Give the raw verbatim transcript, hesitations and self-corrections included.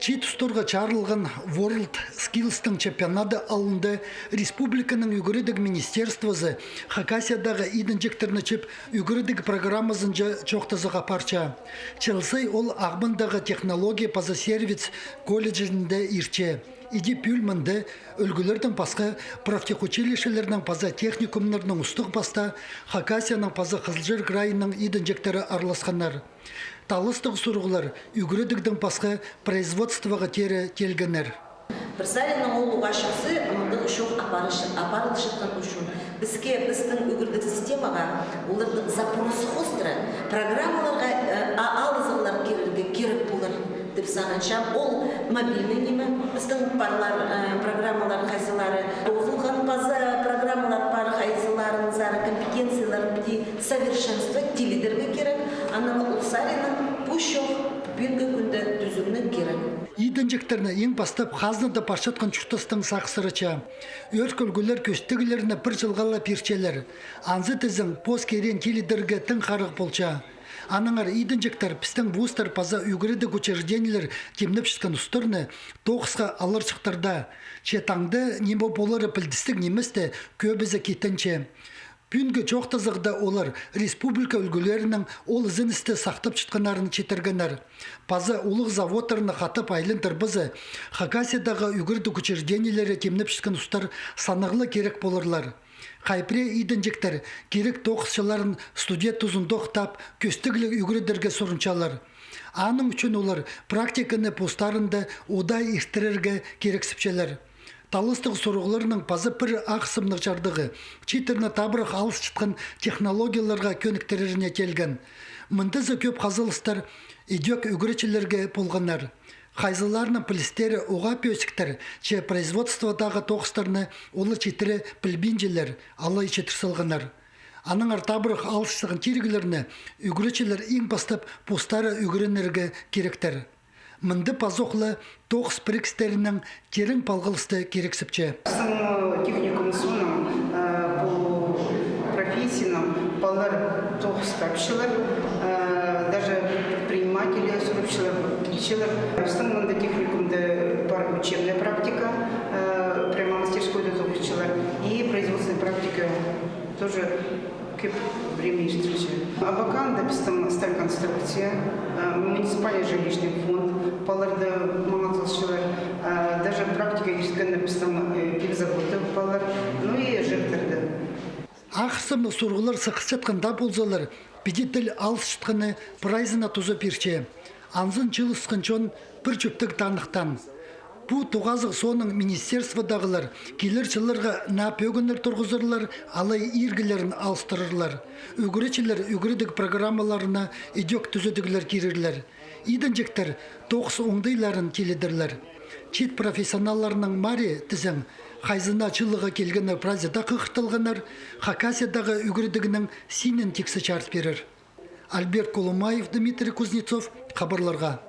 Чиит устарға чарылған WorldSkills-тың чемпионады алнында республиканың ӱгредіг министерствозы Хакасиядағы идінҷектерні чіп, ӱгредіг программазынҷа чоохтазығ апарча. Чыл сай ол Ағбандағы технология паза сервис колледжінде иртче. Иди пӱӱл мында ӱлгӱлердең пасха профтехучилищелернің паза техникумнарның устағ-пастаа Хакасияның паза Хызылчар крайының идінҷектері араласханнар. Талластығ сурығлар ӱгредігдең пасха производствоға теере килгеннер. Пір саринаң ол уғаа чахсы мындағ чоох апарылчатхан ӱчӱн. Піске, пістің ӱгредіг системаға оларның запрос хоостыра программаларға, э, а-, алызығлар кирерге кирек полар тіп сағынчам. Ол мобильный ниме, пістің парлар, э, программалар хайзылары тоозылған, паза программалар пар, хайзыларынзар компетенцияларын піди совершенствовать тилідерге кирек. Анаң ол саринаң пу чоох пӱӱнгі кӱнде тӱзімнең кирек. Идінҷектерні иң пастап хазнада парчатхан чуртастаң сағыссырача. Ӧӧркі ӱлгӱлер кӧстегілерні пір чылға ла пирчелер. Анзы тізең пос киреен тилідерге тың харығ полча. Аннаңар идінҷектер пістің вузтар паза ӱгредіг учреждениелер тимнепчеткен устарны тоғысха аларҷыхтар даа. Че таңда ниме полары пілдістіг нимес тее, кӧбізі китінче. Пӱӱнгі чоохтазығда олар республика ӱлгӱлерінің ол ізеністі сахтапчатханнарын читіргеннер. Паза улуғ заводтарны хатап айландырбаза, Хакасиядағы ӱгредіг учреждениелері тимнепчеткен устар санағ ла кирек поларлар. Хай пірее идінҷектер кирек тоғысчыларын студент тузында ох таап, кӧстігліг ӱгредерге сурынчалар. Аның ӱчӱн олар практиканы постарында удай иртірерге кирексіпчелер. Талластығ сурығларның паза пір ағырсымнығ чардығы чииттерні табырах алысчатхан технологияларға кӧніктіреріне теелген. Мындазы кӧп хазалыстар идӧк ӱгретчілерге полғаннар. Хайзыларның пілістері уғаа пӧзіктер, че производстводағы тоғыстарны олар читіре пілбинчелер, алай читір салғаннар. Аннаңар табырах алысчатхан тиріглерні ӱгретчілер иң пастап постары ӱгренерге киректер. Мында пазох ла тоғыс пірігістерінең терең палғалысты кирексіпче. Пістің, э, техникум соонаң, э, пу профессиянаң палалар тоғыс тапчалар, э, даже предприниматели сурапчалар, килчелер. Пістің мында техникумда пар учебная практика, э, прямо мастерскойда тоғынчалар, и производственная практика тоже кӧп время иртірче. Абаканда пістің сталь конструкция, э, муниципальный жилищный фонд палаларды маңат салчалар, э, даже практика ирткеннер пістің, э, пивзаводта палалар, ну и ЖЭКтарда. Ағырсымнығ сурығлар сыххасчатхан даа ползалар, піди тіл алысчатханы прайзына туза пирче. Анзын чыылысхан чон пір чӧптіг таныхтаан. Пу тоғазығ соонаң министерстводағылар килер чылларға наа пӧгіннер турғызарлар, алай иргілерін алыстырарлар. Ӱгретчілер ӱгредіг программаларына идӧк тӱзедіглер кирерлер. Идінҷектер тоғыс оңдайларын тилідерлер. Чиит профессионалларның марии тізең, хайзына чыылығға килгеннер прайзы даа хығыртылғаннар, Хакасиядағы ӱгредігнің синін тиксі чарыт пирер. Альберт Колумаев, Дмитрий Кузнецов, хабарларға.